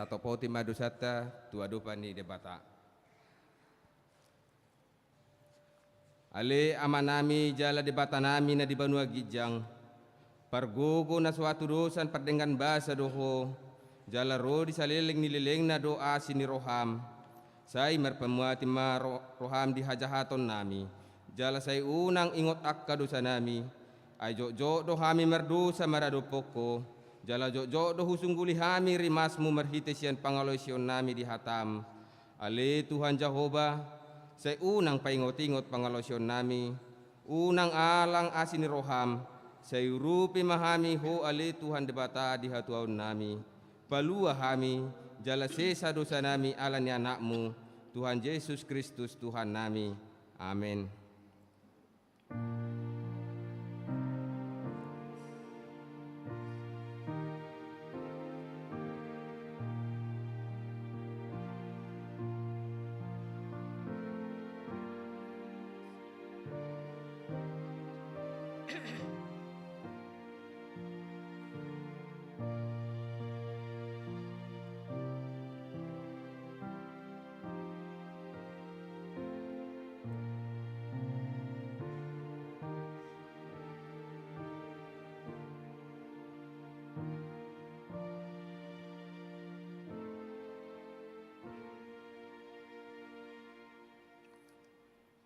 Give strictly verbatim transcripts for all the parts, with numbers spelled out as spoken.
Topoti ma dosanta tu adopan ni Debata. Ale Amanami jala Debatanami na di banua ginjang, pargogo na so hatudosan pardenggan basa do Ho, jala ro di saleleng ni lelengna do asi ni roham. Sai marpamuati ma ro-, roham di hajahatonnami, jala sai unang ingot angka dosanami, ai jotjot do hami mardosa maradophon Ho, jala jotjot do husungguli hami rimasmu marhite sian pangalaosionnami di hatam. Ale Tuhan Jahowa, sai unang paingotingot pangalaosionnami, unang alang asi ni roham, sai urupi ma hami Ho ale Tuhan Debata di hatuaonnami. Palua hami, jala sesa dosanami ala ni Anakmu, Tuhan Jesus Kristus Tuhannami. Amen.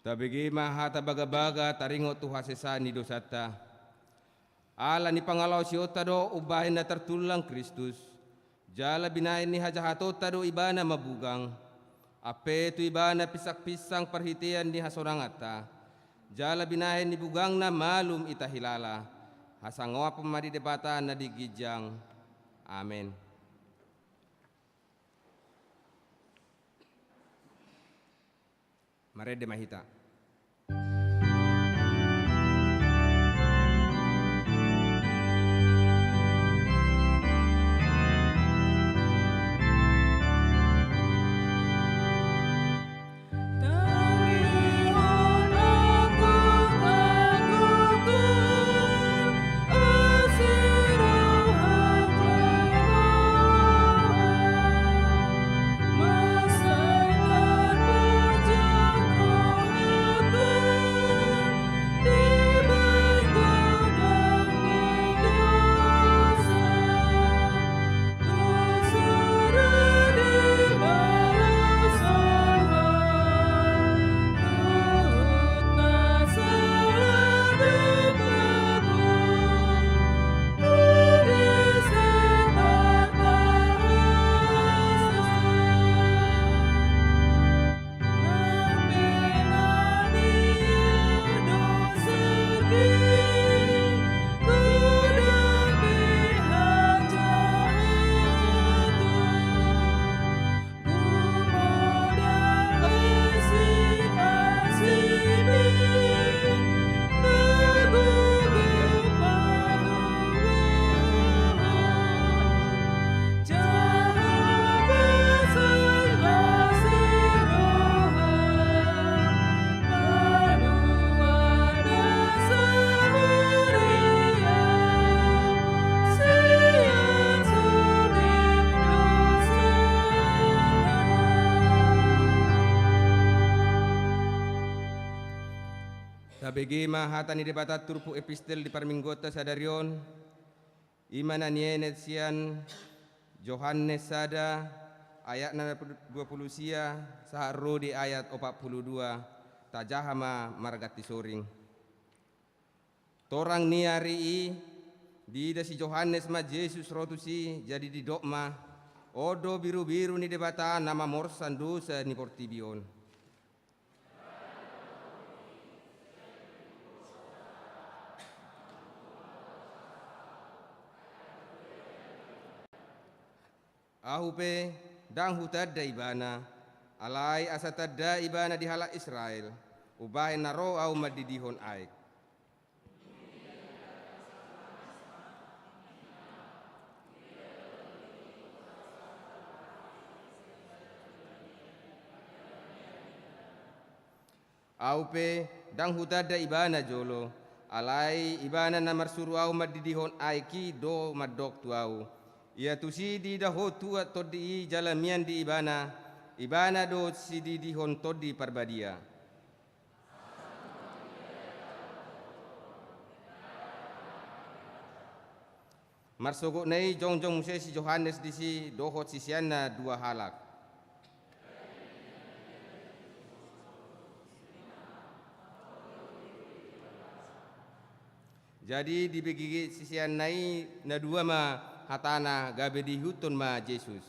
Tabege ma hata bagabaga taringot tu hasesaan ni dosanta. Ala ni pangalaosionta do umbahen na tartullang Kristus, jala binahen ni hajahatonta do Ibana mabugang, ampe tu Ibana pinsangpinsang parhitean ni hasonanganta, jala binahen ni bugangna malum ita hilala. Hasangapan ma di Debata na di ginjang. Amen. Marende ma hita. Tabege ma hata ni Debata turpuk epistel di parmingguonta sadari on. I ma na nienet sian Johannes sada, ayatna dua pulu sia sahat ro di ayat opat pulu dua. Tajaha ma marganti soring. Torang ni ari i, diida si Johannes ma Jesus ro tusi, jadi didok ma: On do birubiru ni Debata na mamorsan dosa ni portibi on. Ahu pe ndang hutanda Ibana, alai asa tanda Ibana di halak Israel, umbahen na ro Ahu mandidihon aek. Ahu pe ndang hutanda Ibana jolo, alai Ibana na marsuru Ahu mandidihon aek i do mandok tu Ahu: Ia tusi diida ho tuat tondi i jala mian di ibana, ibana do sididihon Tondi Parbadia. Marsogotna i jongjong muse si Johannes disi dohot siseanna dua halak. Jadi dibege siseanna i na dua ma hatana, gabe diihuthon ma Jesus.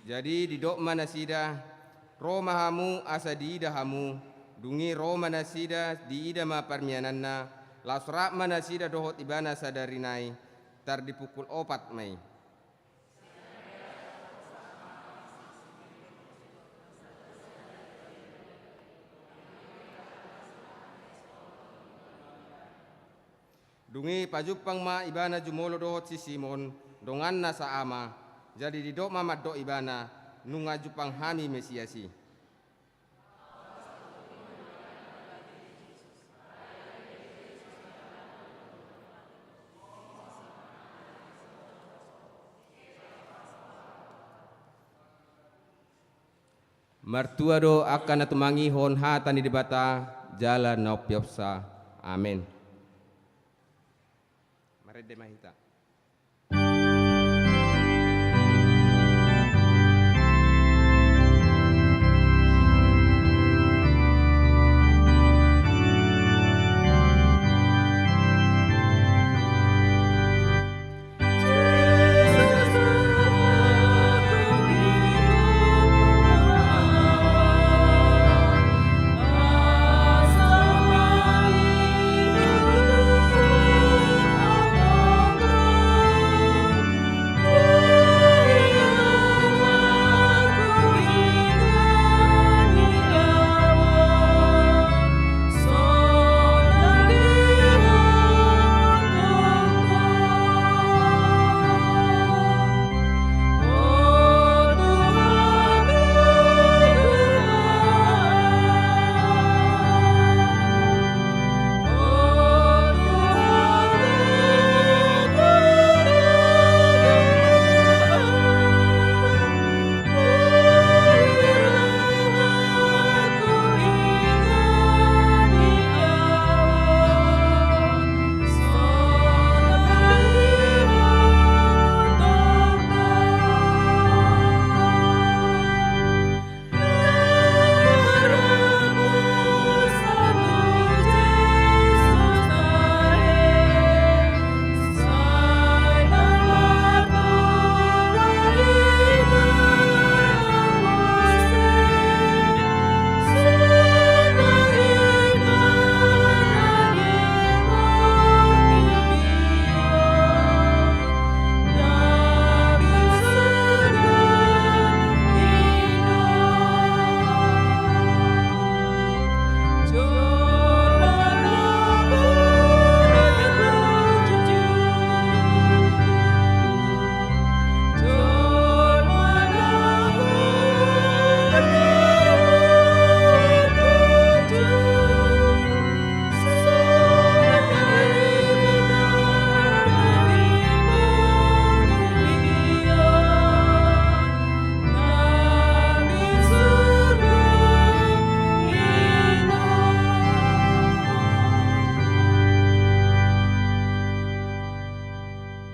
Jadi didok ma nasida, ro ma hamu asa diida hamu. Dung i ro ma nasida, diida ma parmiananna, laos rap ma nasida dohot ibana sadari nai, tar di pukul opat ma i. Dung i pajumpang ma ibana jumolo dohot si Simon, donganna saama. Jadi didok ma mandok ibana, nunga jumpang hami Mesias i. Martua do angka na tumangihon hata ni Debata jala na umpeopsa. Amen. Marende ma hita.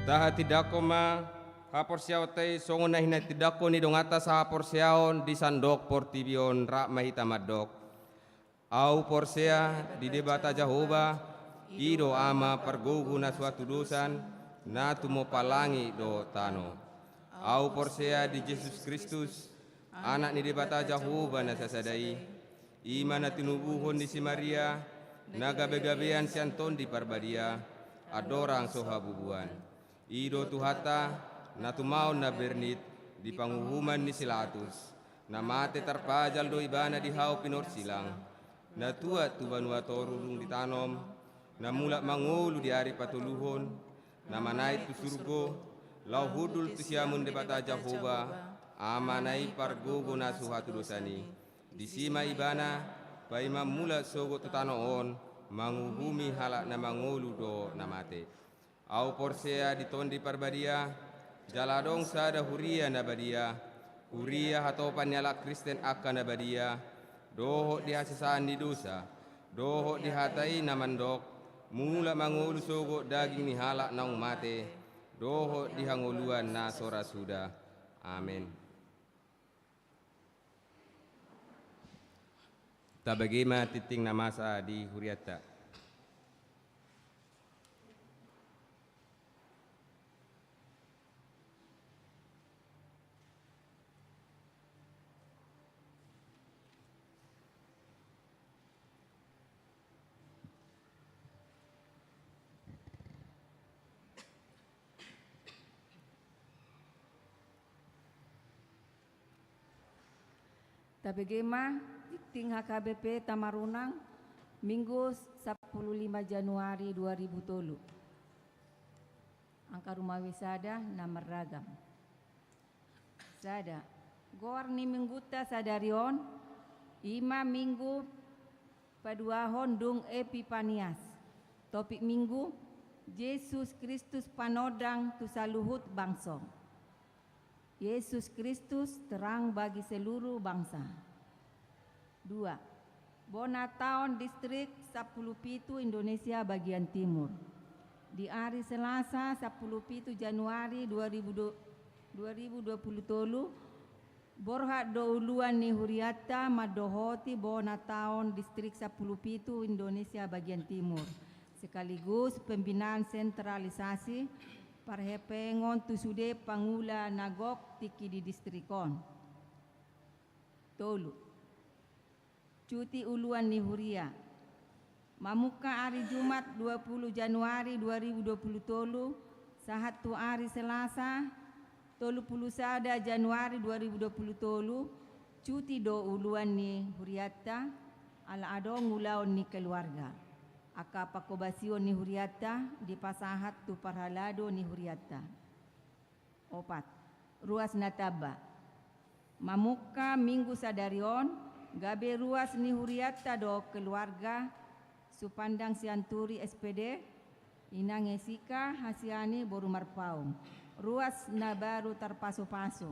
Tahatindangkon ma haporseaonta i songon na hinatindangkon ni donganta sahaporseaon di sandok portibi on. Rap ma hita mandok. Ahu porsea di Debata Jahowa, i do Ama pargogo na so hatudosan, na tumompa langit dohot tano. Ahu porsea di Jesus Kristus, Anak ni Debata Jahowa na sasada i, i ma na tinubuhon ni si Maria, na gabegabean sian Tondi Parbadia, andorang so habubuan. I do Tuhanta, na tumaon na bernit di panguhuman ni si Latus, na mate tarpajal do ibana di hau pinorsilang, na tuat tu banua toru dung ditanom, na mulak mangolu di ari patoluhon, na manaek tu surgo, laho hundul tu siamun Debata Jahowa, Ama na i pargogo na so hatudosan i. Disi ma ibana, paima mulak sogot tu tano on, manguhumi halak na mangolu dohot na mate. Ahu porsea di Tondi Parbadia, jala adong sada huria na badia, huria hatopan ni halak Kristen angka na badia, dohot di hasesaan ni dosa, dohot di hata i na mandok, mulak mangolu sogot daging ni halak naung mate, dohot di hangoluan na so ra suda. Amen. Tabege ma tingting na masa di hurianta. Tabege ma tingting H K B P Tamarunang, Minggu sampulu lima Januari dua ribu tolu. Angka rumawi sada na marragam. Sada. Goar ni Minggunta sadari on, i ma Minggu paduahon dung Epipanias. Topik Minggu, Jesus Kristus panondang tu saluhut bangso. Yesus Kristus terang bagi seluruh bangsa. Dua. Bona Taon Distrik sampulu pitu Indonesia Bagian Timur. Di ari Selasa sampulu pitu Januari dua ribu dua puluh tolu, borhat do uluan ni hurianta mandohoti Bona Taon Distrik sampulu pitu Indonesia Bagian Timur, sekaligus pembinaan sentralisasi parhepengon tu sude pangula na gok tingki di distrik on. Tolu. Cuti uluan ni huria. Mamungka ari Jumat dua puluh Januari dua ribu dua puluh tolu, sahat tu ari Selasa tolu puluh sada Januari dua ribu dua puluh tolu, cuti do uluan ni hurianta, ala adong ulaon ni keluarga. Angka pangkobasion ni hurianta dipasahat tu parhalado ni hurianta. Opat. Ruas na tamba. Mamungka Minggu sadari on, gabe ruas ni hurianta dohot keluarga, Supandang Sianturi S P D, Inang Esika Hasiani boru Marpaung. Ruas na baru tarpasupasu.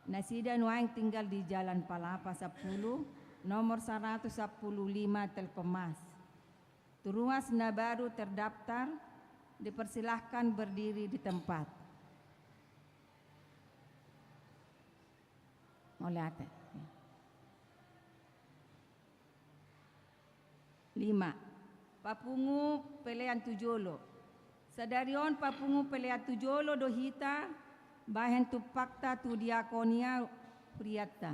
Nasida nuaeng tinggal di Jalan Palapa sampulu, nomor saratus sampulu lima Telkommas. Tu ruas na baru terdaftar, dipersilahkan berdiri di tempat. Mauliate. Lima. Papungu pelean tu jolo. Sadari on papungu pelean tu jolo do hita, bahen tumpakta tu diakonia hurianta.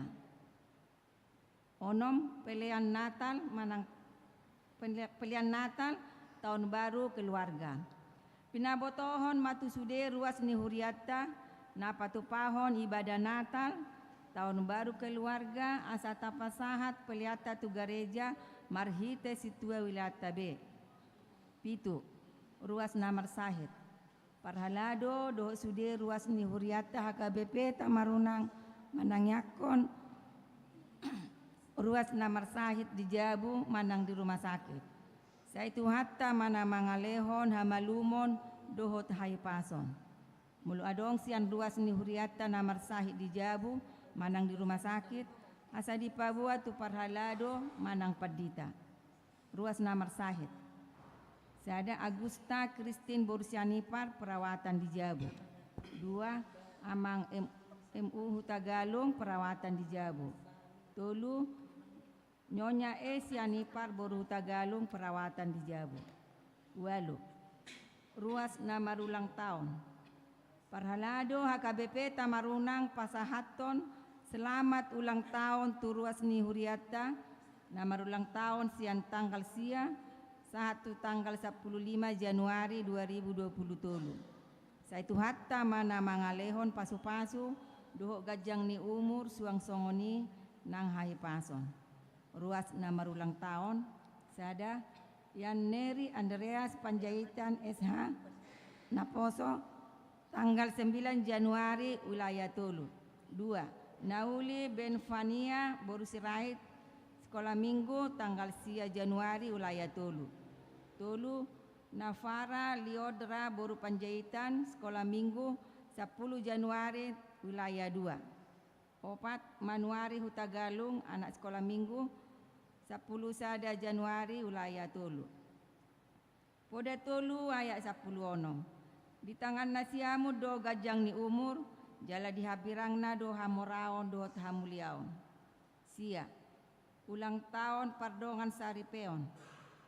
Onom, pelean Natal manang, pele-, pelean Natal, Taon Baru keluarga. Pinabotohon ma tu sude ruas ni hurianta, na patupahon ibadah Natal, Taon Baru keluarga, asa tapasahat peleanta tu gareja, marhite sintua wilayanta be. Pitu, ruas na marsahit. Parhalado dohot sude ruas ni hurianta H K B P Tamarunang manangiangkon ruas na marsahit di jabu manang di rumah sakit. Sai Tuhanta ma na mangalehon hamalumon dohot hahipason. Molo adong sian ruas ni hurianta na marsahit di jabu manang di rumah sakit, asa dipaboa tu parhalado manang pandita. Ruas na marsahit. Sada, Agusta Kristin boru Sianipar, perawatan di jabu. Dua, Amang M-, M U Hutagalung, perawatan di jabu. Tolu, Nyonya E Sianipar boru Hutagalung, perawatan di jabu. Ualu, ruas na marulang taon. Parhalado H K B P Tamarunang pasahathon selamat ulang taon tu ruas ni hurianta, na marulang taon sian tanggal sia sahat tu tanggal sampulu lima Januari dua ribu dua puluh tolu. Sai Tuhanta ma na mangalehon pasupasu dohot ganjang ni umur suang songon i nang hahipason. Ruas na marulang taon, sada, Yan Neri Andreas Panjaitan S H, Naposo, tanggal sembilan Januari, wilayah tolu. Dua, Nauli Benvania boru Sirait, sikola minggu, tanggal sia Januari, wilayah tolu. Tolu, Navara Liodra boru Panjaitan, sikola minggu, sampulu Januari, wilayah dua. Opat, Manuari Hutagalung, anak sikola minggu, sampulu sada Januari, wilayah tolu. Poda tolu ayat sampulu onom. Di tangan na siamun do ganjang ni umur, jala di hambirangna do hamoraon dohot hamuliaon. Sia, ulang taon pardongan saripeon.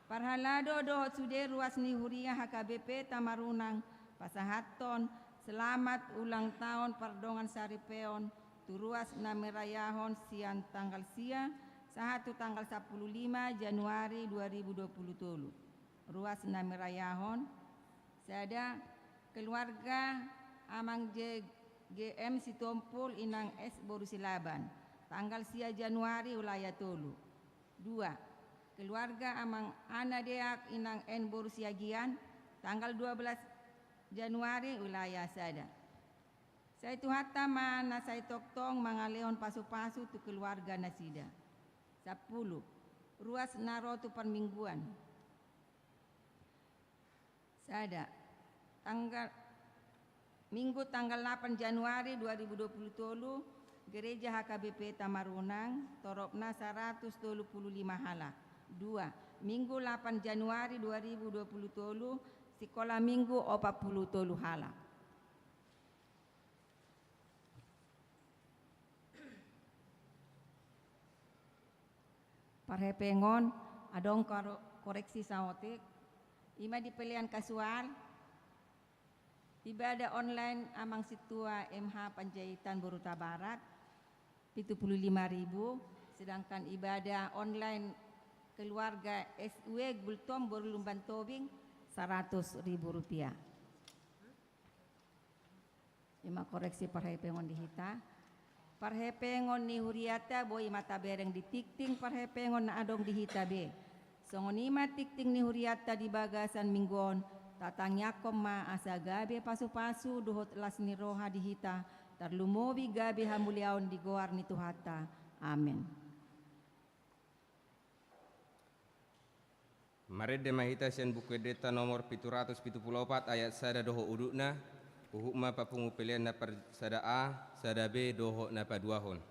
Parhalado dohot sude ruas ni huria H K B P Tamarunang pasahathon selamat ulang taon pardongan saripeon tu ruas na merayahon sian tanggal sia sahat tu tanggal sampulu lima Januari dua ribu dua pulu tolu. Ruas na merayahon, sada, keluarga Amang J G M Sitompul Inang S boru Silaban, tanggal sia Januari, wilayah tolu. Dua, keluarga Amang Ana Deak Inang N boru Siagian, tanggal dua belas Januari, wilayah sada. Sai Tuhanta ma na sai tongtong mangalehon pasupasu tu keluarga nasida. Sampulu, ruas na ro tu parmingguan. Sada, tanggal, Minggu tanggal lapan Januari dua ribu dua pulu tolu, Gereja H K B P Tamarunang, toropna saratus tolu pulu lima halak. Dua, Minggu lapan Januari dua ribu dua pulu tolu, sikola minggu opat pulu tolu halak. Parhepengon, adong karo-, koreksi saotik, ima di pelean kasual, ibadah online Amang Sintua M H Panjaitan boru Hutabarat, pitu pulu lima ribu, sedangkan ibadah online keluarga S W Gultom boru Lumban Tobing, saratus ribu rupiah. Ima koreksi parhepengon di hita. Parhepengon ni hurianta boi ma tabereng di tingting parhepengon na adong di hita be. Songon i ma tingting ni hurianta di bagasan minggu on, tatangiangkon ma asa gabe pasupasu dohot las ni roha di hita, tarlumobi gabe hamuliaon di goar ni Tuhanta. Amen. Marende ma hita sian Buku Endenta nomor pitu ratus pitu pulu opat ayat sada dohot udutna, huhut ma papungu pelean na parsada A, sada B dohot na paduahon.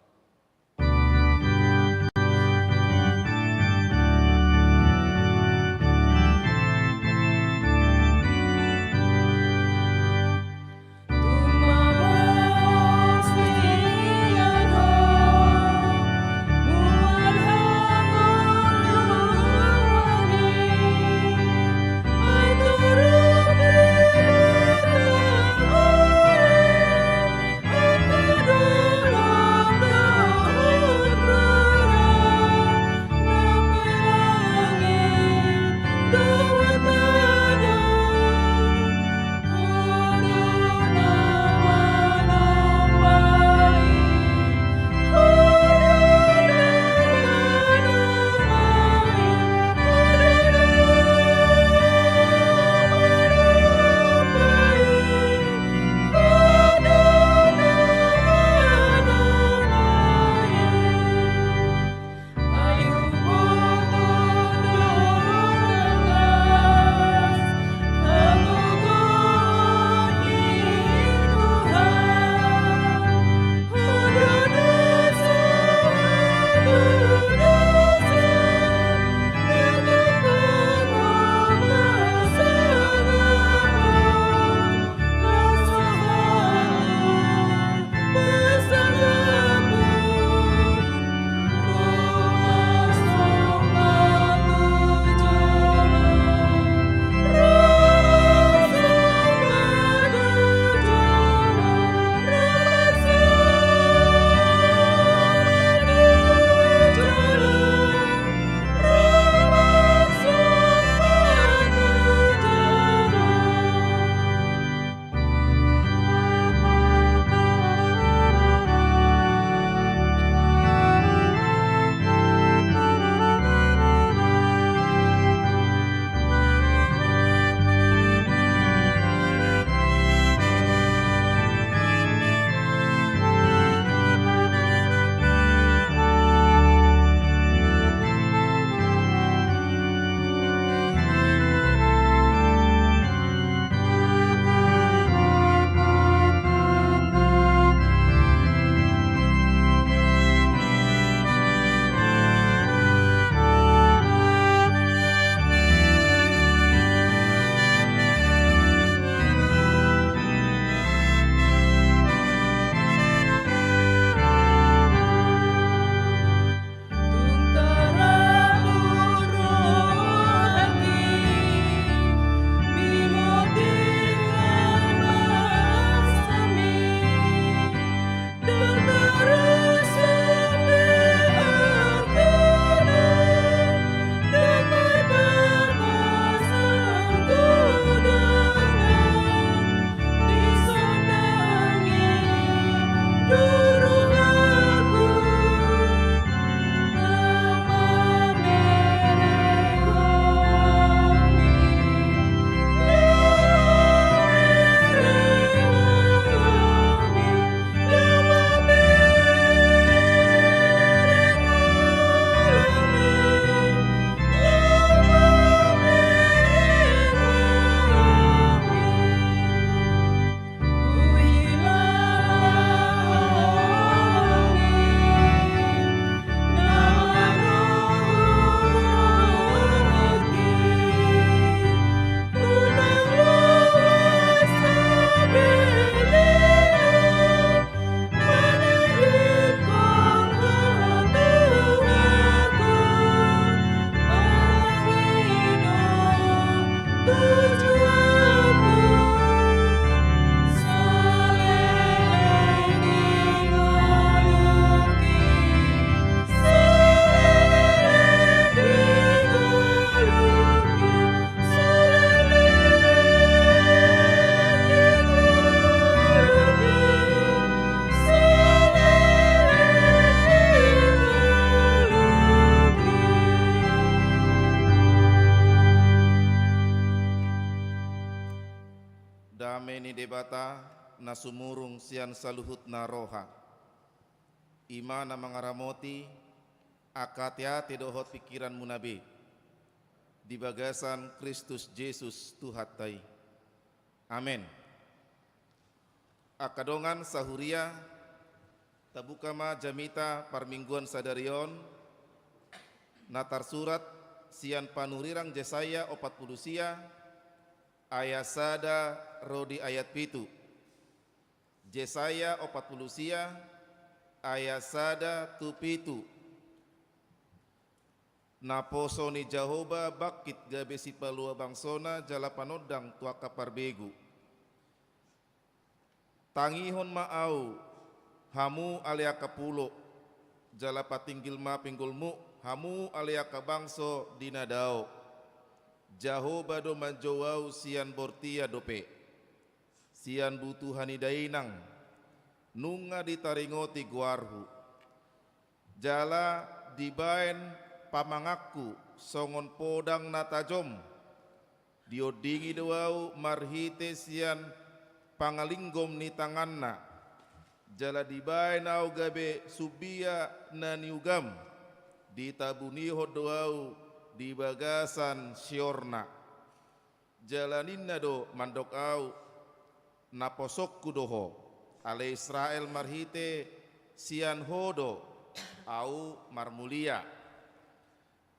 Debata na sumurung sian saluhutna roha, i ma na mangaramoti angka ateate dohot pingkiranmuna be di bagasan Kristus Jesus Tuhanta i. Amen. Angka dongan sahuria, tabuka ma jamita parmingguan sadari on, na tarsurat sian panurirang Jesaya opat pulu sia, ayat sada ro di ayat pitu. Jesaya opat pulu sia, ayat sada tu pitu. Naposo ni Jahowa bangkit gabe sipalua bangsona jala panondang tu angka parbegu. Tangihon ma ahu, hamu ale angka pulo, jala patinggil ma pinggolmu, hamu ale angka bangso di na dao. Jahowa do manjou ahu sian bortian dope, sian butuha ni dainang, nunga ditaringoti goarhu. Jala dibaen pamanganku songon podang na tajom, diondingi do ahu marhite sian pangalinggom ni tanganna, jala dibaen ahu gabe sumbia na niugam, ditabunihon do ahu di bagasan siorna. Jala ninna do mandok ahu, naposongku do ho, ale Israel, marhite sian ho do ahu marmulia.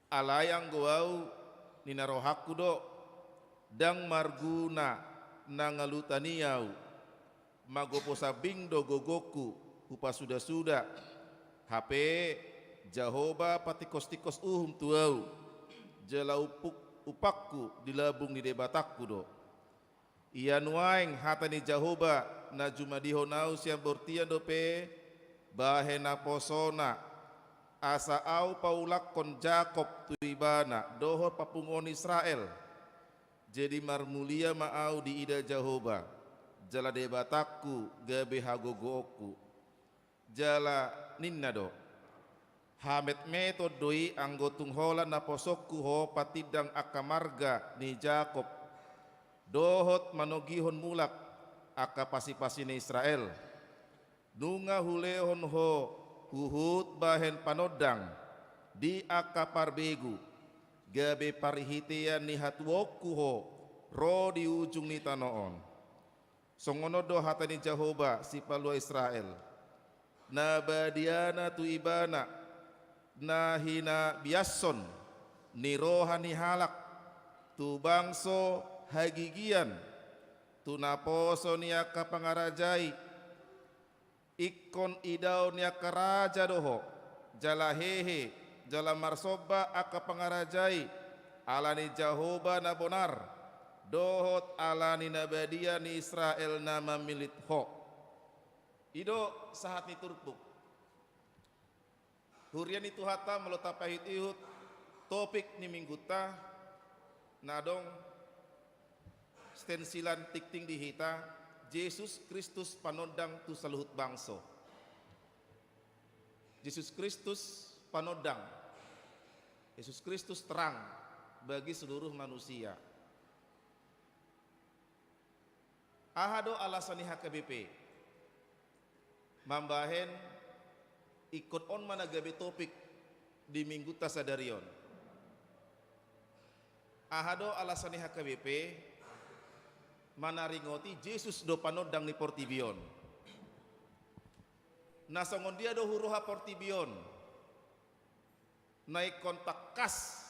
Alai anggo ahu, ninna rohangku do, ndang marguna na ngalutan i ahu. Magopo sambing do gogongku hupasuda-suda. Hape Jahowa patingkos-tingkos uhum tu ahu, jala umpuk, umpangku di lambung ni Debatangku do. Ia nuaeng hata ni Jahowa na jumadihon ahu sian bortian dope, bahen naposona, asa ahu paulakkon Jakob tu ibana dohot papunguhon Israel. Jadi marmulia ma ahu diida Jahowa, jala Debatangku gabe hagogoonku. Jala ninna do, hametmeton do i anggo tung holan naposongku ho patindang angka marga ni Jakob, dohot manogihon mulak angka pasipasi ni Israel. Nunga hulehon ho huhut bahen panondang di angka parbegu, gabe parhitean ni hatuaonku ho ro di ujung ni tano on. Songon on do hata ni Jahowa, Sipalua Israel, na badiana tu ibana, na hinabiashon ni roha ni halak, tu bangso hagigian, tu naposo ni angka pangaraja i. Ingkon idaon ni angka raja do ho, jala hehe, jala marsomba angka pangaraja i, ala ni Jahowa na bonar, dohot ala ni na badia ni Israel na mamillit ho. I do sahat ni turpuk. Huria ni Tuhanta, molo tapaihut-ihut topik ni minggunta, na adong stensilan tingting di hita, Jesus Kristus panondang tu saluhut bangso. Jesus Kristus panondang. Jesus Kristus terang bagi seluruh manusia. Aha do alasan ni H K B P mambahen ingkon on ma na gabe topik di minggunta sadari on? Aha do alasan ni H K B P manaringoti Jesus do panondang ni portibi on? Na songon dia do huroha portibi on, na ingkon tangkas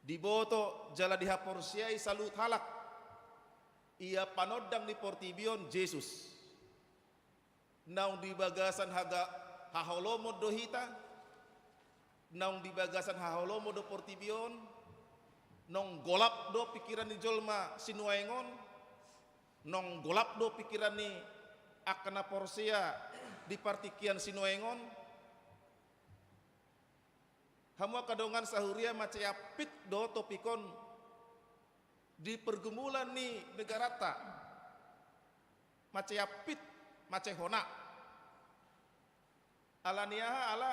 diboto jala dihaporseai saluhut halak, ia panondang ni portibi on Jesus. Naung di bagasan haga-, haholomon do hita, naung di bagasan haholomon do portibi on, naung golap do pingkiran ni jolma sinuaeng on, naung golap do pingkiran ni angka na porsea di partingkian sinuaeng on. Hamu angka dongan sahuria, mansai ampit do topik on di pergumulan ni negaranta. Mansai ampit, mansai hona. Ala ni aha? Ala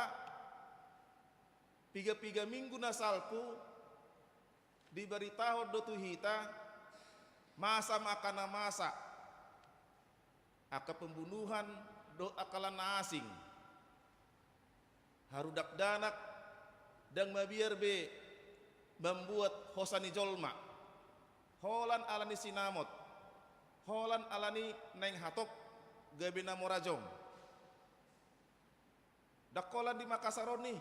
piga-piga minggu na salpu dibaritahon do tu hita Masa ma angka na masa, angka pembunuhan dohot angka na asing. Haru dakdanak ndang mabiar be mambuat hosa ni jolma. Holan ala ni sinamot, holan ala ni naeng hatop gabe na mora jong. Ndang holan di Makassar on i,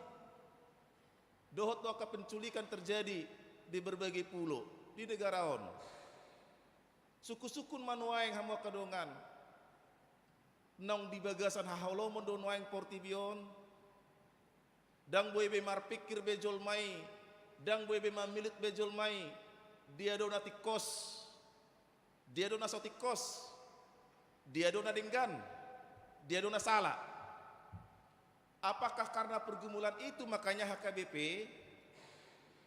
dohot do angka penculikan terjadi di berbagai pulo di negara on. Sungkun-sungkun ma nuaeng hamu angka dongan. Naung di bagasan haholomon do nuaeng portibi on. Ndang boi be marpingkir be jolma i, ndang boi be mamillit be jolma i. Dia do na tingkos, dia do na so tingkos, dia do na denggan, dia do na sala. Apakah karena pergumulan itu makanya H K B P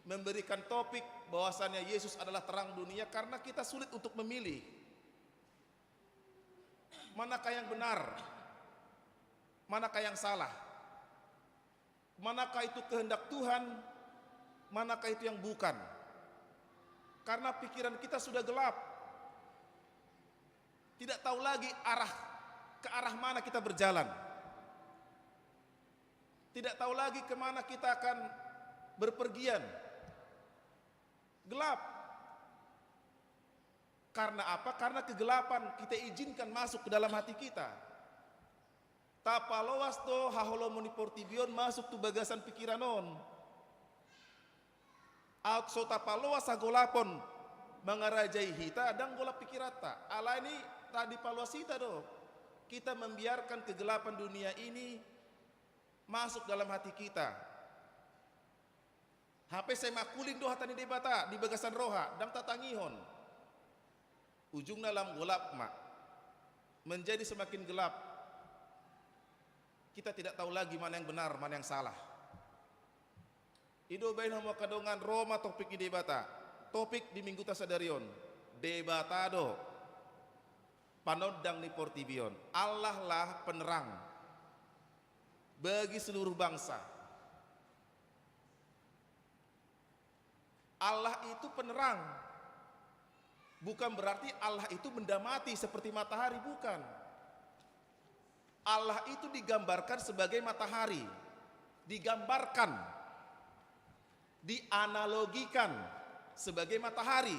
memberikan topik bahwasanya Yesus adalah terang dunia? Karena kita sulit untuk memilih manakah yang benar, manakah yang salah, manakah itu kehendak Tuhan, manakah itu yang bukan. Karena pikiran kita sudah gelap. Tidak tahu lagi arah, ke arah mana kita berjalan. Tidak tahu lagi ke mana kita akan berpergian. Gelap. Karena apa? Karena kegelapan kita izinkan masuk ke dalam hati kita. Tapaloas do haholomon ni portibi on masuk tu bagasan pikiran on. Aut so tapaloas hagolapon mangarajai hita, ndang golap pikiranta. Alani ndang dipaloas hita do. Kita membiarkan kegelapan dunia ini masuk dalam hati kita. Hape sai mangkuling do hata ni Debata di bagasan roha, ndang tatangihon. Ujungna lam golap ma. Menjadi semakin gelap. Kita tidak tahu lagi mana yang benar, mana yang salah. I do baen hamu angka dongan, ro ma topik ni Debata. Topik di mingguta sadari on. Debata do panondang ni portibi on. Allah lah penerang bagi seluruh bangsa. Allah itu penerang. Bukan berarti Allah itu benda mati seperti matahari, bukan. Allah itu digambarkan sebagai matahari. Digambarkan, dianalogikan sebagai matahari.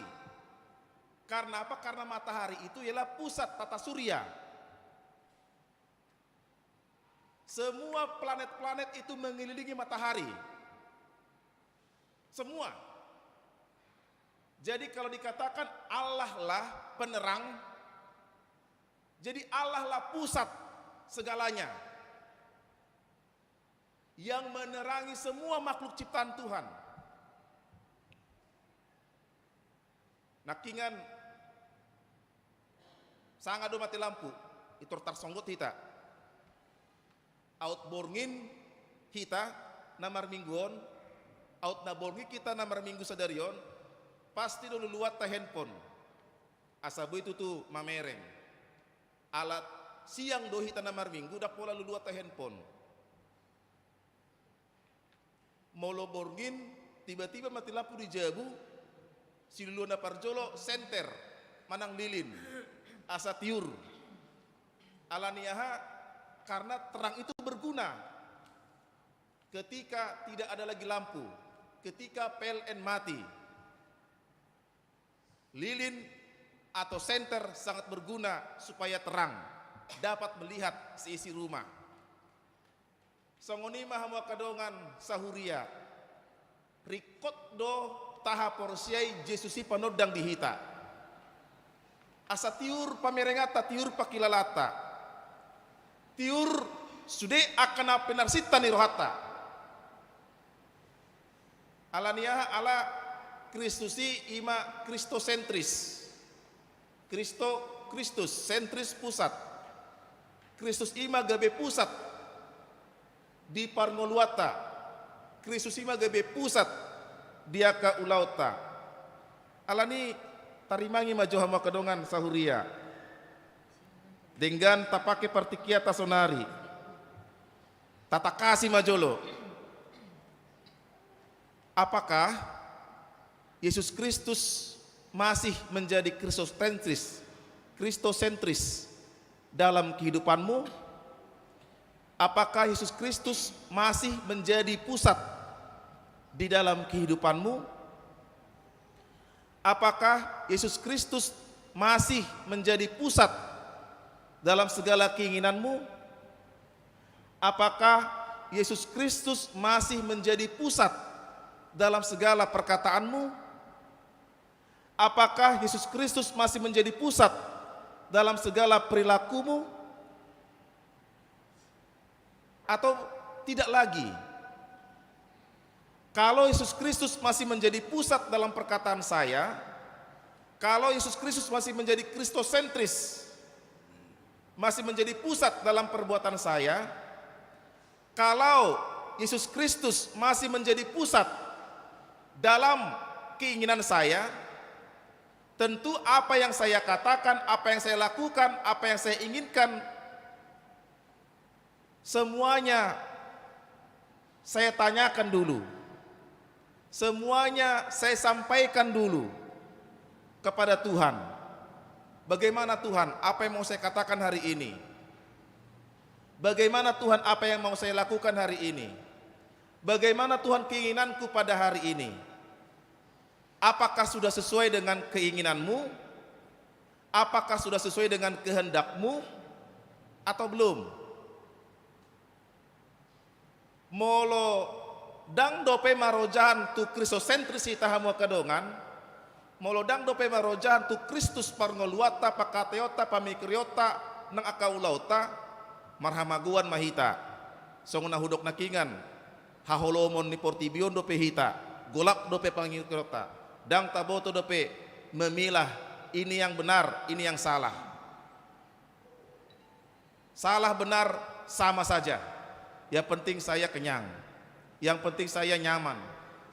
Karena apa? Karena matahari itu ialah pusat tata surya. Semua planet-planet itu mengelilingi matahari. Semua. Jadi, kalau dikatakan Allah lah penerang, jadi Allah lah pusat segalanya yang menerangi semua makhluk ciptaan Tuhan. Nangkiningan sanga do mate lampu, i tor tarsonggot hita. Aut borngin hita na marminggu on, aut na borngin hita na marminggu sadari on, pasti do luluanta handphone. Asa boi tutu mamereng. Ala siang do hita na marminggu, ndang pola luluanta handphone. Molo borngin, tiba-tiba mate lampu di jabu, siluluan na parjolo senter manang lilin, asa tiur. Alani aha? Karena terang itu berguna. Ketika tidak ada lagi lampu, ketika P L N mati, lilin atau senter sangat berguna supaya terang, dapat melihat seisi rumah. Songon i ma hamu angka dongan sahuria, ringkot do tahaporseai Jesus i panondang di hita. Asa tiur pamerenganta, tiur pangkilalaanta, tiur sude angka na pinarsinta ni rohanta. Alani aha? Ala Kristus i ima Kristosentris. Kristo, Kristus, sentris, pusat. Kristus i ma gabe pusat di parngoluanta. Kristus i ma gabe pusat di angka ulaonta. Alani tarimangi ma jo hamu angka dongan sahuria. Denggan tapake partingkianta sonari. Tatangkasi ma jolo. Apakah Yesus Kristus masih menjadi Kristosentris, Kristosentris dalam kehidupanmu? Apakah Yesus Kristus masih menjadi pusat di dalam kehidupanmu? Apakah Yesus Kristus masih menjadi pusat dalam segala keinginanmu? Apakah Yesus Kristus masih menjadi pusat dalam segala perkataanmu? Apakah Yesus Kristus masih menjadi pusat dalam segala perilakumu? Atau tidak lagi? Kalau Yesus Kristus masih menjadi pusat dalam perkataan saya, kalau Yesus Kristus masih menjadi Kristosentris, masih menjadi pusat dalam perbuatan saya, kalau Yesus Kristus masih menjadi pusat dalam keinginan saya, tentu apa yang saya katakan, apa yang saya lakukan, apa yang saya inginkan, semuanya saya tanyakan dulu. Semuanya saya sampaikan dulu kepada Tuhan. Bagaimana Tuhan, apa yang mau saya katakan hari ini? Bagaimana Tuhan, apa yang mau saya lakukan hari ini? Bagaimana Tuhan keinginanku pada hari ini? Apakah sudah sesuai dengan keinginanmu? Apakah sudah sesuai dengan kehendakmu? Atau belum? Molo ndang dope marojahan tu Kristosentris hita hamu angka dongan, molo ndang dope marojahan tu Kristus parngoluanta, pangkataionta, pamikirionta, nang angka ulaonta, marhamagoan ma hita. Songon na hudok nangkiningan, haholomon ni portibi on dope hita, golap dope pamikirionta, ndang taboto dope memilah ini yang benar, ini yang salah. Salah benar sama saja. Yang penting saya kenyang. Yang penting saya nyaman.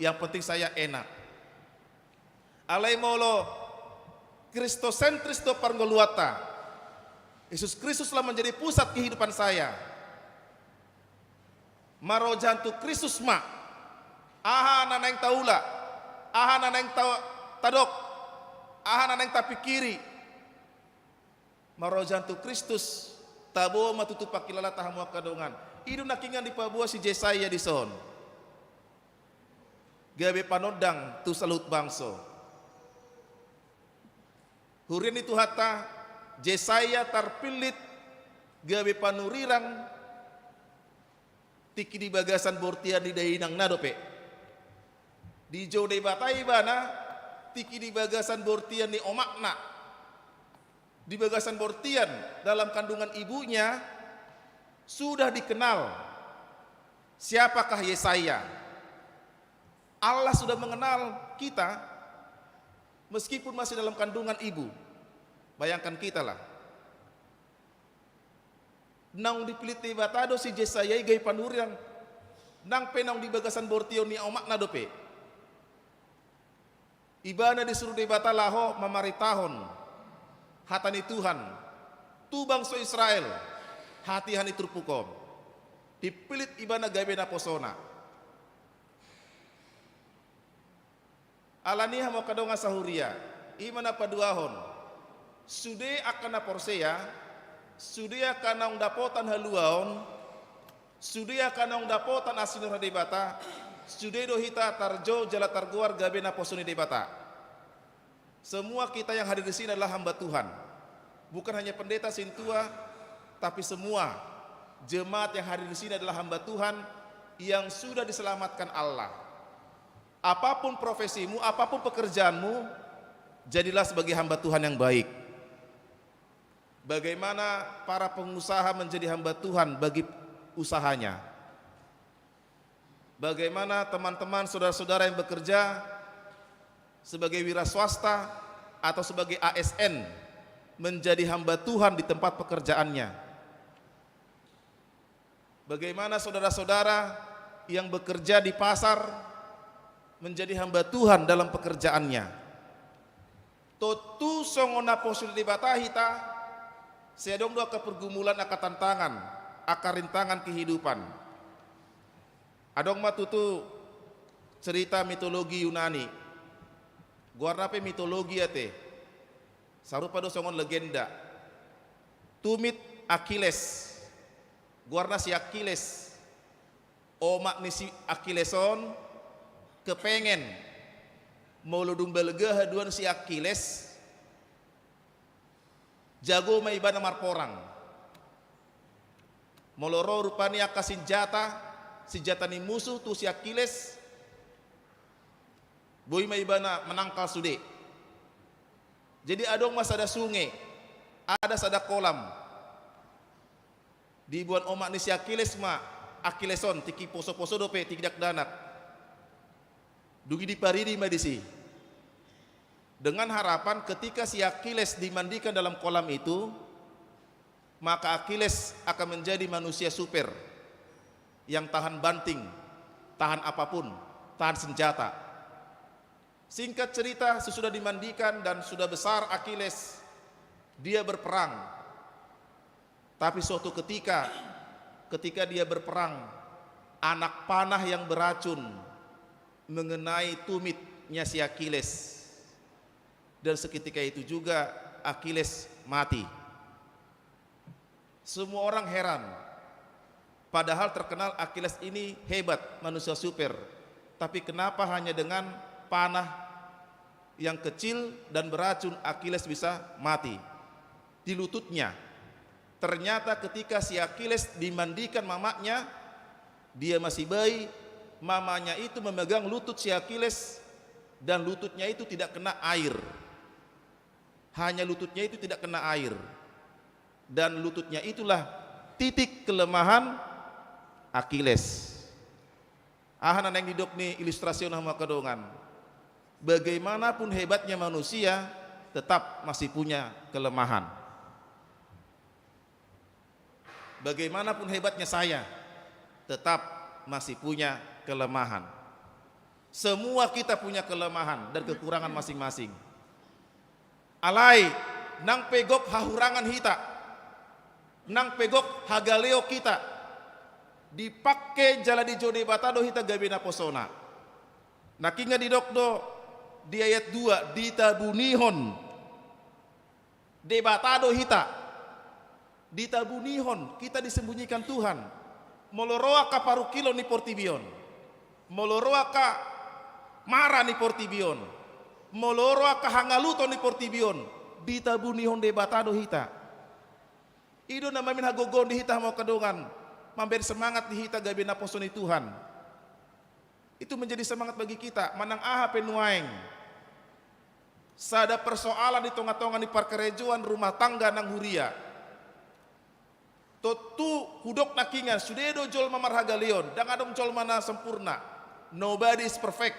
Yang penting saya enak. Alai molo Kristosentris do parngoluanta, Yesus Kristuslah menjadi pusat kehidupan saya. Marojahan tu Kristus ma. Aha na naeng taula, aha na naeng ta-, tadok, aha na naeng tapikiri, marojahan tu Kristus, tabo ma tutu pangkilalanta hamu angka dongan. I do nangkiningan dipaboa si Jesaya dison. Gabe panondang tu saluhut bangso. Huria ni Tuhanta, Jesaya tarpillit gabe panurirang tingki di bagasan bortian ni dainangna dope. Dijou Debata ibana tingki di bagasan bortian ni omakna. Di bagasan bortian, dalam kandungan ibunya, sudah dikenal siapakah Yesaya. Allah sudah mengenal kita meskipun masih dalam kandungan ibu. Bayangkan kita lah. Naung dipillit Debata do si Jesaya i gabe panurirang. Nang pe naung di bagasan bortian ni omakna dope. Ibana disuru Debata laho mamaritahon hata ni Tuhan tu bangso Israel, hatiha ni turpuk on. Dipillit ibana gabe naposona. Alani i hamu angka dongan sahuria, i ma na paduahon. Sude angka na porsea, sude angka naung dapotan haluaon, sude angka naung dapotan asi ni roha ni Debata, sude do hita tarjou jala targoar gabe naposo ni Debata. Semua kita yang hadir di sini adalah hamba Tuhan. Bukan hanya pendeta sintua, tapi semua jemaat yang hadir di sini adalah hamba Tuhan yang sudah diselamatkan Allah. Apapun profesimu, apapun pekerjaanmu, jadilah sebagai hamba Tuhan yang baik. Bagaimana para pengusaha menjadi hamba Tuhan bagi usahanya? Bagaimana teman-teman, saudara-saudara yang bekerja sebagai wira swasta atau sebagai A S N menjadi hamba Tuhan di tempat pekerjaannya? Bagaimana saudara-saudara yang bekerja di pasar menjadi hamba Tuhan dalam pekerjaannya? Tontu songon naposo ni Debata hita, sai adong do angka pergumulan, angka tantangan, angka rintangan kehidupan. Adong ma tutu cerita mitologi Yunani. Goarna pe mitologi ate. Sarupa do songon legenda. Tumit Akhiles. Goarna si Akhiles. Omak ni si Akhiles on kepengen molo dung balga haduan si Akhiles, jago ma ibana marporang. Molo ro rupani angka sinjata, sinjata ni musu tu si Akhiles, boi ma ibana manangkal sude. Jadi adong ma sada sunge, ada sada kolam. Diboan omak ni si Akhiles ma Akhiles on, tingki poso-poso dope, tingki dakdanak. Dung i diparidi ma disi. Dengan harapan ketika si Akhiles dimandikan dalam kolam itu, maka Akhiles akan menjadi manusia super yang tahan banting, tahan apapun, tahan senjata. Singkat cerita, sesudah dimandikan dan sudah besar Akhiles, dia berperang. Tapi suatu ketika, ketika dia berperang, anak panah yang beracun mengenai tumitnya si Akhiles. Dan seketika itu juga Akhiles mati. Semua orang heran. Padahal terkenal Akhiles ini hebat, manusia super. Tapi kenapa hanya dengan panah yang kecil dan beracun Akhiles bisa mati? Di lututnya. Ternyata ketika si Akhiles dimandikan mamaknya, dia masih bayi, mamanya itu memegang lutut si Akhiles dan lututnya itu tidak kena air. Hanya lututnya itu tidak kena air. Dan lututnya itulah titik kelemahan Akhiles. Aha na naeng didok ni ilustrasi on, hamu angka dongan? Bagaimanapun hebatnya manusia, tetap masih punya kelemahan. Bagaimanapun hebatnya saya, tetap masih punya kelemahan. Semua kita punya kelemahan dan kekurangan masing-masing. Alai, nang pe gok hahurangan hita, nang pe gok hagaleon hita, dipangke jala dijou Debata do hita gabe naposona. Nangkin nga didok do di ayat dua, ditabunihon Debata do hita. Ditabunihon, kita disembunyikan Tuhan. Molo ro angka parungkilon ni portibi on, molo ro angka mara ni portibi on, molo ro angka hangaluton ni portibi on, ditabunihon Debata do hita. I do na mamin hagogoon di hita, hamu angka dongan, mambaen semangat di hita gabe naposo ni Tuhan. Itu menjadi semangat bagi kita, manang aha pe nuaeng. Sada persoalan di tonga-tonga ni parkarejoan, rumah tangga nang huria. Tontu hudok nangkin nga, sude do jolma marhagaleon, ndang adong jolma na sempurna. Nobody is perfect.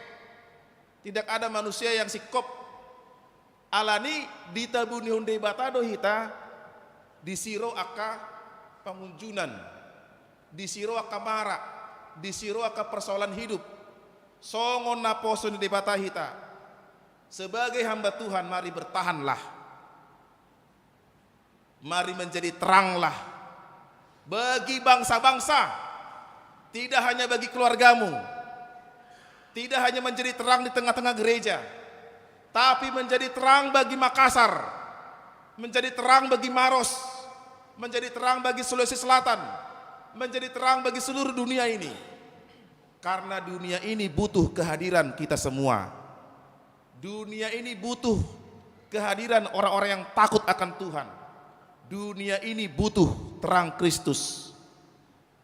Tidak ada manusia yang singkop. Alani ditabunihon Debata do hita, disi ro angka pangunjunan, disi ro angka mara, disi ro angka persoalan hidup. Songon naposo ni Debata hita. Sebagai hamba Tuhan, mari bertahanlah. Mari menjadi teranglah bagi bangsa-bangsa, tidak hanya bagi keluargamu, tidak hanya menjadi terang di tengah-tengah gereja, tapi menjadi terang bagi Makassar, menjadi terang bagi Maros, menjadi terang bagi Sulawesi Selatan, menjadi terang bagi seluruh dunia ini. Karena dunia ini butuh kehadiran kita semua. Dunia ini butuh kehadiran orang-orang yang takut akan Tuhan. Dunia ini butuh terang Kristus.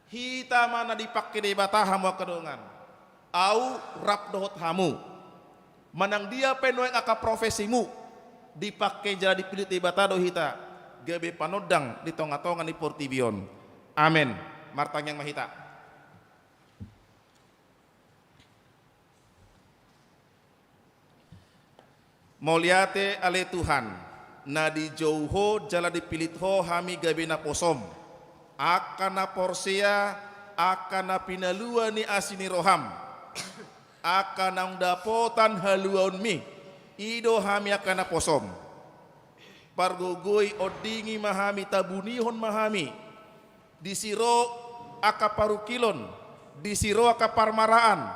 Hita ma na dipangke Debata, hamu angka dongan. Au rap dohot hamu. Manang dia pe nuaeng angka profesimu, dipangke jala dipillit Debata do hita gabe panondang di tonga-tonga ni portibi on. Amen. Martangiang ma hita. Mauliate ale Tuhan, na dijou Ho jala dipillit Ho hami gabe naposom, angka na porsea, angka na pinalua ni asi ni roham, angka naung dapotan haluaonmi, i do hami angka naposom. Pargogoi ondingi ma hami, tabunihon ma hami, disi ro angka parungkilon, disi ro angka parmaraan,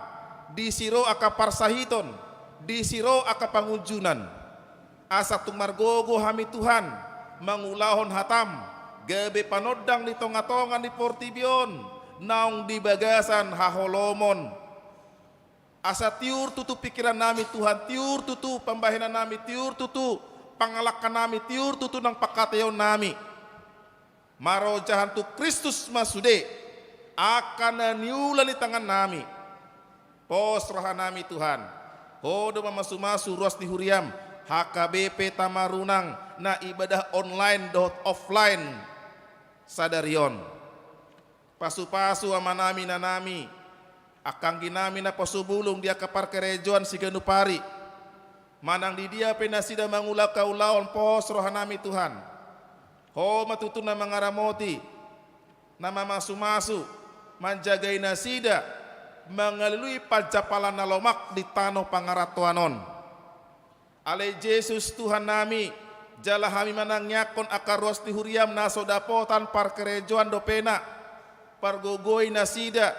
disi ro angka parsahiton, Disi ro angka pangunjunan, asa tung margogo hami Tuhan, mangulahon hataM, gabe panondang di tonga-tonga ni portibi on, naung di bagasan haholomon. Asa tiur tutu pingkiran nami Tuhan, tiur tutu pambahenan nami, tiur tutu pangalangka nami, tiur tutu nang pangkataion nami. Marojahan tu Kristus ma sude, angka na niula ni tangan nami. Pos roha nami Tuhan, Ho do mamasu-masu ruas ni huriaM, H K B P Tamarunang, na ibadah online dohot offline sadari on. Pasu-pasu amanami, inanami, angka angginami naposo bulung di angka parkarejoan siganup ari. Manang di dia pe nasida mangula angka ulaon, pos roha nami Tuhan. Ho ma tutu na mangaramoti, na mamasu-masu, manjagai nasida, mangalului panjampalan na lomak di tano pangarantoan on. Ale Jesus Tuhan nami, jala hami manangiangkon angka ruas ni huriaM na so dapotan parkarejoan dopena, pargogoi nasida,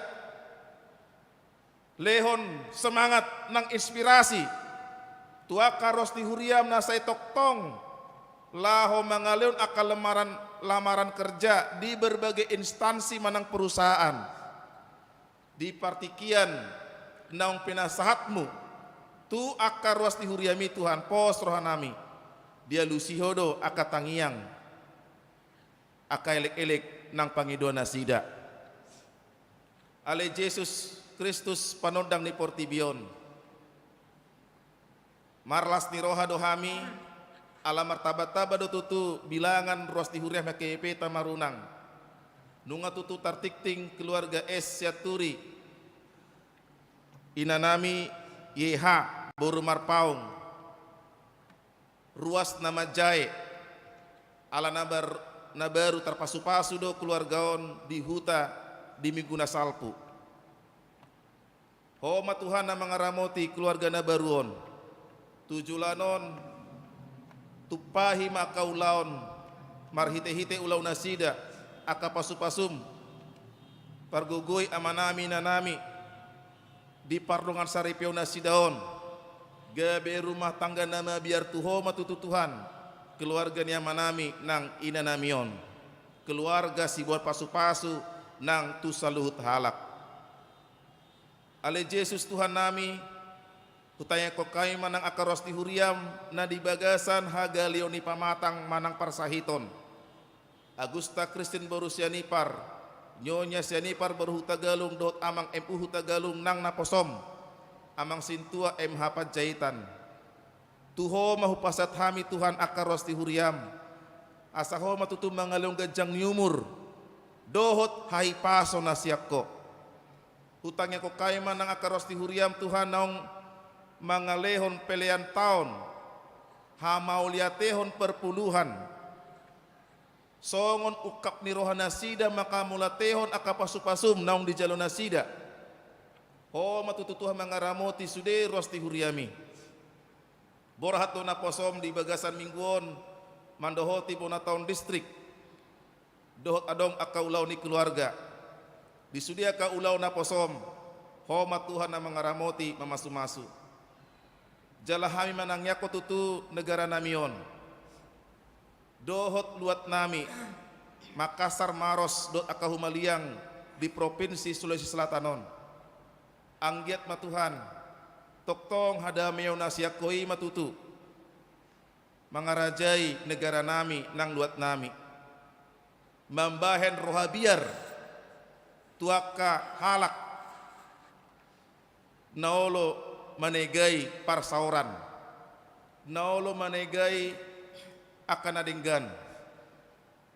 lehon semangat nang inspirasi tu angka ruas ni huriaM na sai tongtong laho mangalehon angka lamaran, lamaran kerja di berbagai instansi manang perusahaan. Di partingkian naung pinasahatMu tu angka ruas ni huriaMi Tuhan, pos roha nami, dialusi Ho do angka tangiang, angka elek-elek nang pangidoan nasida. Ale Jesus Kristus, panondang ni portibi on, marlas ni roha do hami, ala martaba-taba do tutu bilangan ruas ni huriaM H K B P Tamarunang. Nunga tutu tartingting keluarga S Sianturi, inanami Y H boru Marpaung, ruas na manjae, ala na bar-, na baru tarpasu-pasu do keluarga on di huta di minggu na salpu. Ho ma Tuhan na mangaramoti keluarga na baru on. Tu joloan on, tumpahi ma angka ulaon, marhite-hite ulaon nasida, angka pasu-pasuM, pargogoi amanami, inanami, di pardongansaripeon nasida on, gabe rumah tangga na mabiar tu Ho ma tutu Tuhan, keluarga ni amanami nang inanami on, keluarga siboan pasu-pasu nang tu saluhut halak. Ale Jesus Tuhan nami, hutangiangkon hami ma nang angka ruas ni huriaM na di bagasan hagaleon ni pamatang manang parsahiton. Agusta Kristin boru Sianipar, Nyonya Sianipar boru Hutagalung dohot Amang M U Hutagalung nang naposoM, Amang Sintua M H Panjaitan. Tu Ho ma hupasahat hami Tuhan angka ruas ni huriaM, asa Ho ma tutu mangalehon ganjang ni umur dohot hahipason na sian Ho. Hutangiangkon hami ma nang angka ruas ni huriaM Tuhan naung mangalehon pelean taon, hamauliatehon perpuluhan, songon ungkap ni roha nasida manghamauliatehon angka pasu-pasuM naung dijalo nasida. Ho ma tutu Tuhan mangaramoti sude ruas ni huriaMi. Borhat do naposoM di bagasan minggu on mandohoti bona taon distrik. Dohot adong angka ulaon ni keluarga. Di sude angka ulaon naposoM, Ho ma Tuhan na mangaramoti, mamasu-masu. Jala hami manangiangkon tutu negara nami on. Dohot luat nami, Makassar, Maros, dohot angka humaliang di Provinsi Sulawesi Selatan on. Anggiat ma Tuhan, tongtong hadameon na sian Ho i ma tutu mangarajai negara nami nang luat nami. Mambahen roha biar tu angka halak na olo manegai parsaoran, na olo manegai angka na denggan.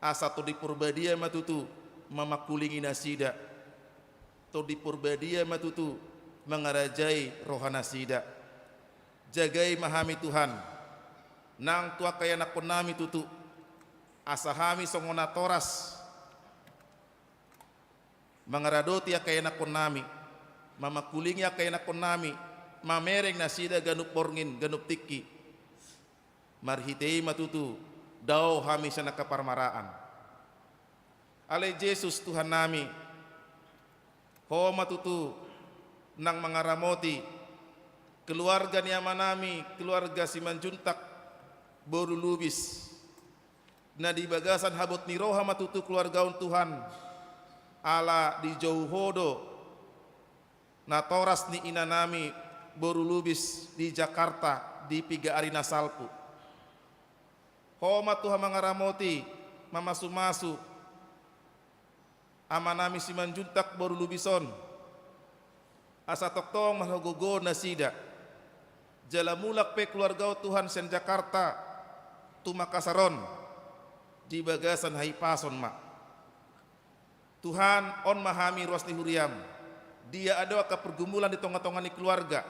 Asa Tondi Porbadia ma tutu mamangkulingi nasida. Tondi Porbadia ma tutu mangarajai roha nasida. Jagai ma hami Tuhan, nang tu angka ianakhon nami tutu, asa hami songon natoras mangaradoti angka ianakhon nami, mamangkulingi angka ianakhon nami, mamereng nasida ganup borngin, ganup tingki. Marhite i ma tutu dao hami sian angka parmaraan. Ale Jesus Tuhan nami, Ho ma tutu nang mangaramoti Keluarga ni amanami, keluarga Simanjuntak boru Lubis, na di bagasan habot ni roha ma tutu keluarga on Tuhan, ala dijou Ho do natoras ni inanami boru Lubis di Jakarta di piga ari na salpu. Ho ma Tuhan mangaramoti, mamasumasu amanami Simanjuntak boru Lubis on, asa tongtong marhagogoon nasida. Jala mulak pe keluarga on Tuhan sian Jakarta tu Makassar on di bagasan hahipason ma. Tuhan, on ma hami ruas ni huriam. Dia adong angka pergumulan di tongatonga ni keluarga,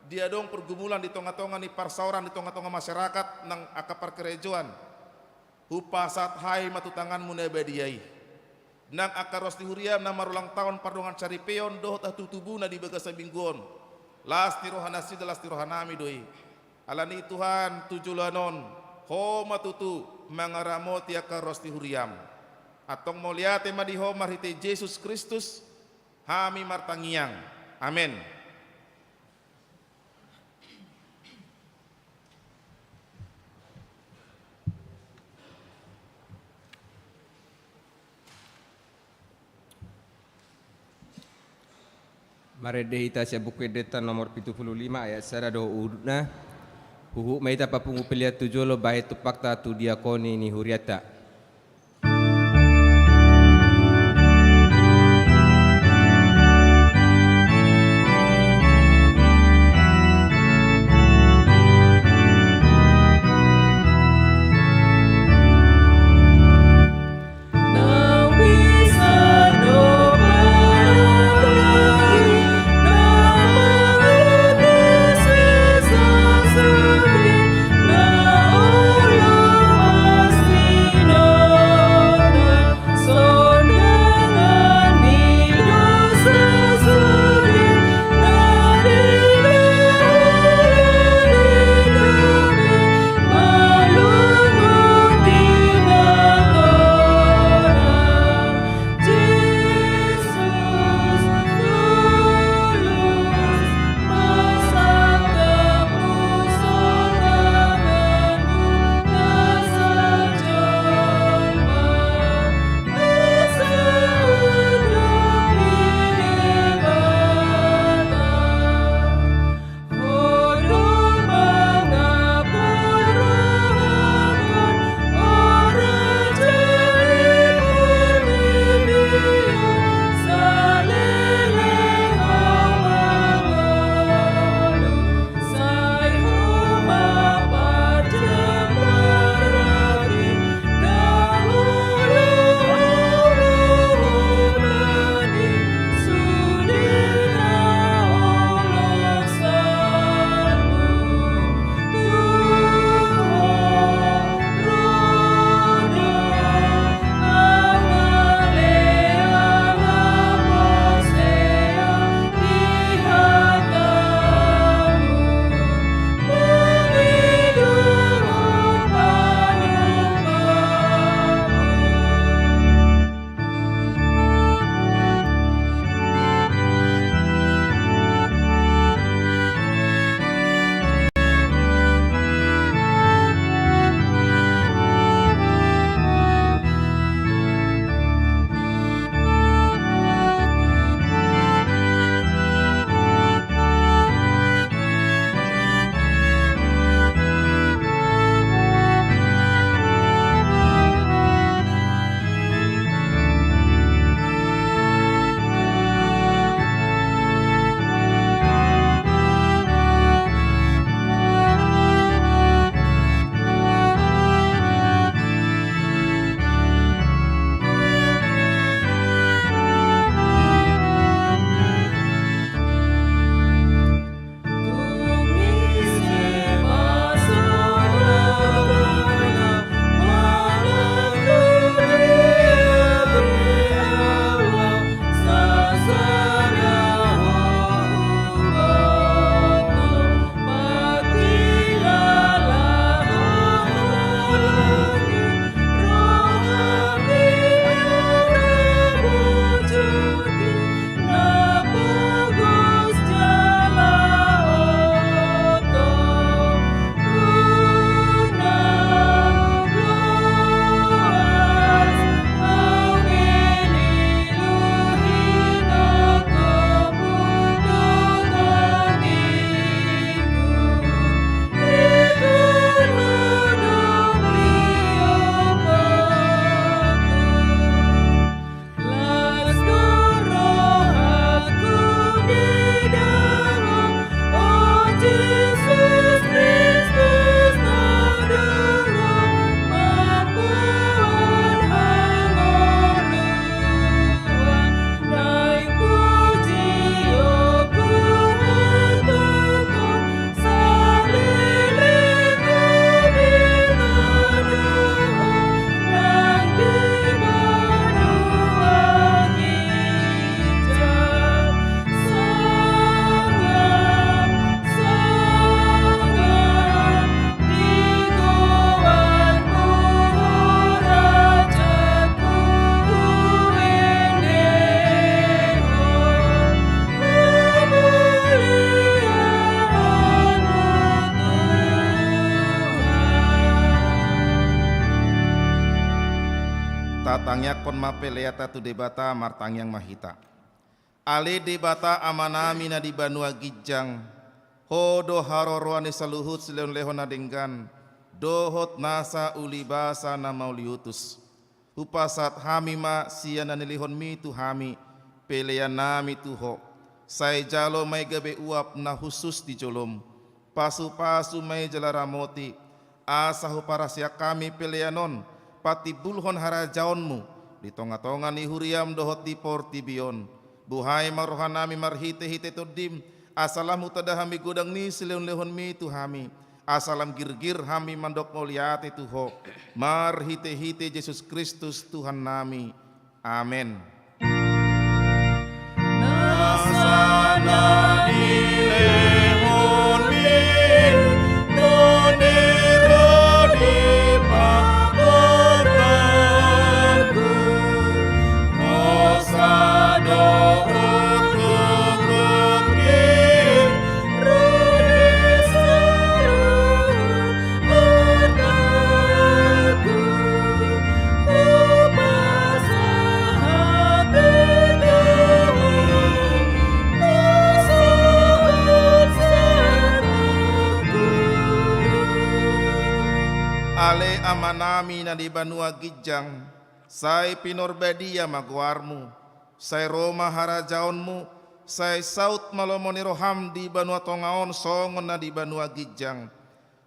dia adong pergumulan di tongatonga ni parsaoran, di tongatonga masyarakat nang angka parkarejoan, hupasahat hami ma tu tanganmu na badia i. Nang angka ruas ni huriam na marulang taon pardongansaripeon dohot hatutubuna di bagasan minggu on, las ni roha nasida, las ni rohanami do i. Alani i Tuhan, tu joloan on, Ho ma tutu mangaramoti angka ruas ni huriam. Antong mauliate ma di Ho marhite Jesus Kristus hami martangiang. Amen. Marende hita sian Buku Endenta nomor pitu pulu lima ayat sada dohot uhutna. Huhut ma hita papungu pelean tu jolo, bahen tumpakta tu diakoni ni hurianta. ma peleanta tu Debata, martangiang ma hita. Ale Debata Amanami na di banua ginjang, Ho do haroroan ni saluhut silehonlehon na denggan, dohot nasa ulibasa na mauliutus. Hupasahat hami ma sian na nilehonMi tu hami, peleannami tu Ho. Sai jalo ma i gabe uap na hushus di joloM. Pasupasu ma i jala ramoti, asa huparsiap hami pelean on patimbulhon harajaonMu di tongatonga ni huriaM dohot di portibi on. Buhai ma rohanami marhitehite TondiM, asa lam hutanda hami godang ni silehonlehonMi tu hami, asa lam girgir hami mandok mauliate tu Ho, marhitehite Jesus Kristus Tuhannami. Amen. Ale Amanami na di banua ginjang, sai pinarbadia ma goarMu, sai ro ma harajaonMu, sai saut ma lomo ni rohaM di banua tonga on songon na di banua ginjang.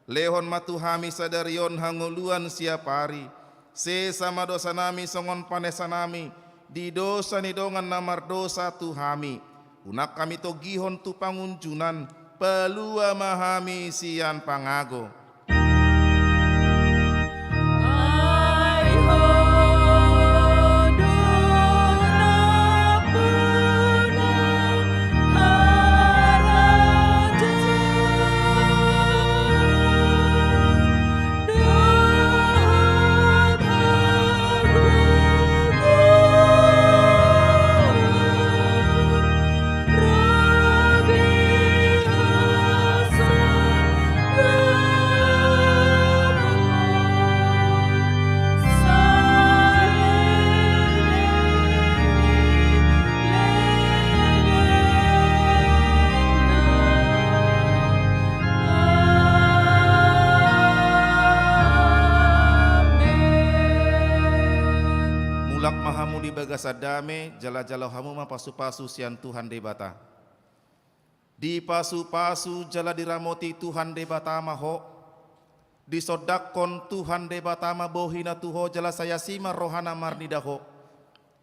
Lehon ma tu hami sadari on hangoluan siapari. Sesa ma dosanami songon panesanami di dosa ni dongan na mardosa tu hami. Unang hami togihon tu pangunjunan, palua ma hami sian pangago. Mulak ma hamu di bagasan dame, jala jalo hamu ma pasupasu sian Tuhan Debata. Dipasupasu jala diramoti Tuhan Debata ma ho. Disondangkon Tuhan Debata ma bohiNa tu ho jala sai asi ma rohaNa marnida ho.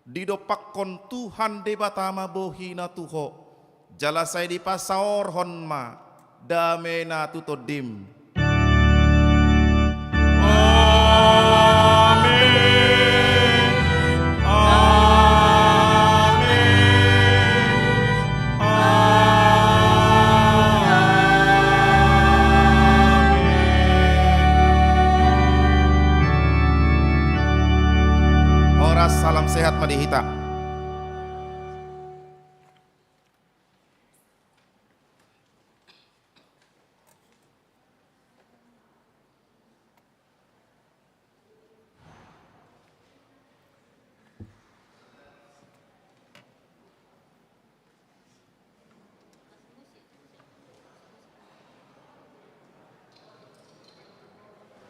Didompakkon Tuhan Debata ma bohiNa tu ho jala sai dipasaorhon ma dameNa tu tondim.